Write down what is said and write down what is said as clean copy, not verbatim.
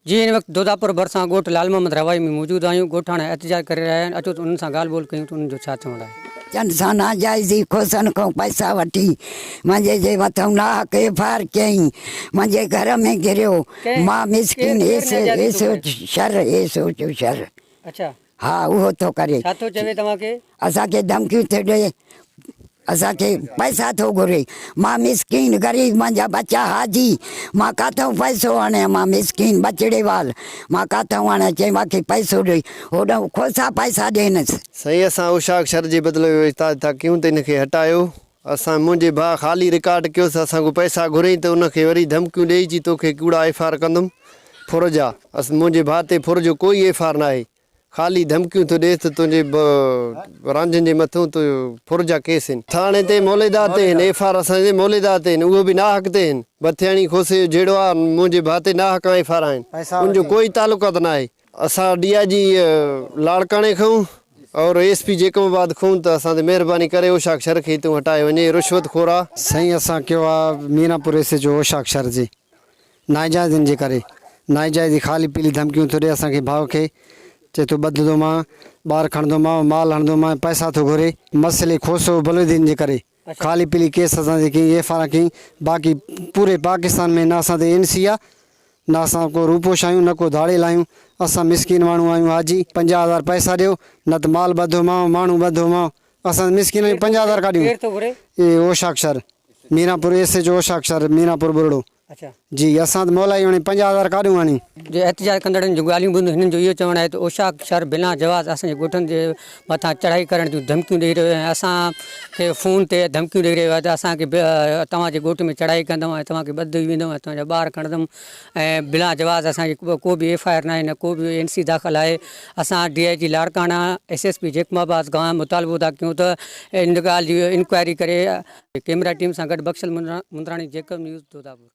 جي هن وقت دوداپور ڀرسان ڳوٺ لال محمد روائي ۾ موجود آهيون، ڳوٺاڻا احتجاج ڪري رهيا آهن، اچو ته انهن سان ڳالهه ٻولهه ڪيون ته انهن جو ڇا چوڻ آهي. چن سان ناجائزي کوسن کان پئسا وٺي منهنجي جي مٿئون ناحق ايف I R ڪيائين منهنجي گهر ۾ گهريو مان مسڪين ايس ايس او شھر ايس او شھر ها اهو ٿو ڪري. ڇا ٿو چوي توهان کي؟ اسان کي ڌمڪيون ٿو ڏئي اسان کي پئسا ٿو گهري مان مسڪين غريب منهنجا ٻچا حاجي مان ڪاٿئون پئسو آڻيان مان مسڪين ٻچڙي وال مان ڪاٿئون آڻيان چئي مان کي پئسو ڏئي هوڏانهن کوسا پئسا ڏينس. سائين اسان اوشاق شھر جي بدلي جو احتجاج ٿا ڪيون ته ان کي هٽايو اسان منهنجي ڀاء خالي رڪارڊ ڪيوس اسان کان پئسا گهرئين ته ان کي وري ڌمڪيون ڏئي چي توکي ڪوڙا ايف آر ڪندم ڦر جا اس منهنجي ڀاء تي ڦر جو ڪوئي ايف آر ناهي خالي ڌمڪيون ٿو ڏيس ته تنهنجي رانجهن جي مٿون تو ڦر جا ڪيس هن ٿاڻي تي موليدار تي هن ايف آر اسان جي موليدار تي هن اهو به ناحق تي هن بٿياڻي کوسي جو جهيڙو آ منهنجي ڀاء تي ناحق ايف آر آهن ان جو ڪوئي تعلقات ناهي. اسان ڊي I جي لاڙڪاڻي کئون اور ايس پي جيڪب آباد کئون ته اسان تي مهرباني ڪري اوشاق شھر کي هتئون هٽايو وڃي رشوت خور آ. سائين اسان ڪيو آ Miranpur S H O Ushaq شھر جي ناجائزين جي ڪري ناجائزي خالي پيلي ڌمڪيون ٿو ڏي اسان کي ڀاء کي چئي ٿو ٻڌندومانء ٻار کڻندومانء مال هڻندومانء پئسا ٿو گهري مسئلي کوسو بلودين جي ڪري خالي پيلي ڪيس اسان تي ڪيئي ايف آر ڪيئي باقي پوري پاڪستان ۾ نه اسان تي اين سي آ نه اسان ڪو روپوش آهيون نه ڪو ڌاڙيل آهيون اسان مسڪين ماڻهو آهيون حاجي 50 هزار پئسا ڏيو نه ته مال ٻڌومانء ماڻهو ٻڌومانء اسان مسڪين آهيون 50 هزار ڪاڏيون اي اوشاق شھر ميرانپور ايس ايچ اوشاق شھر ميرانپور ٻرڙو جي اسان ته مولائي هڻي 50 هزار ڪاڏيون آڻيون. جي احتجاج ڪندڙن جون ڳالهيون ٻڌون هنن جو اهو چوڻ آهي ته اوشاق شھر بنا جواز اسان جي ڳوٺن جي مٿان چڙهائي ڪرڻ جون ڌمڪيون ڏئي رهيو آهي ۽ اسان کي فون تي ڌمڪيون ڏئي رهيو آهي ته اسان کي توهان جي ڳوٺ ۾ چڙهائي ڪندم ۽ توهان کي ٻڌي ويندم ۽ توهان جا ٻار کڻندم ۽ بنا جواز اسان کي ڪو به ايف I R ناهي نه ڪو به اين سي داخل آهي اسان ڊي I جي Larkana S S P Jacob آباد کان مطالبو ٿا ڪيون ته ان ڳالهه جي انڪوائري ڪري ڪيمرا ٽيم سان گڏ بخشل مندراڻي جيڪب نيوز دوداپور.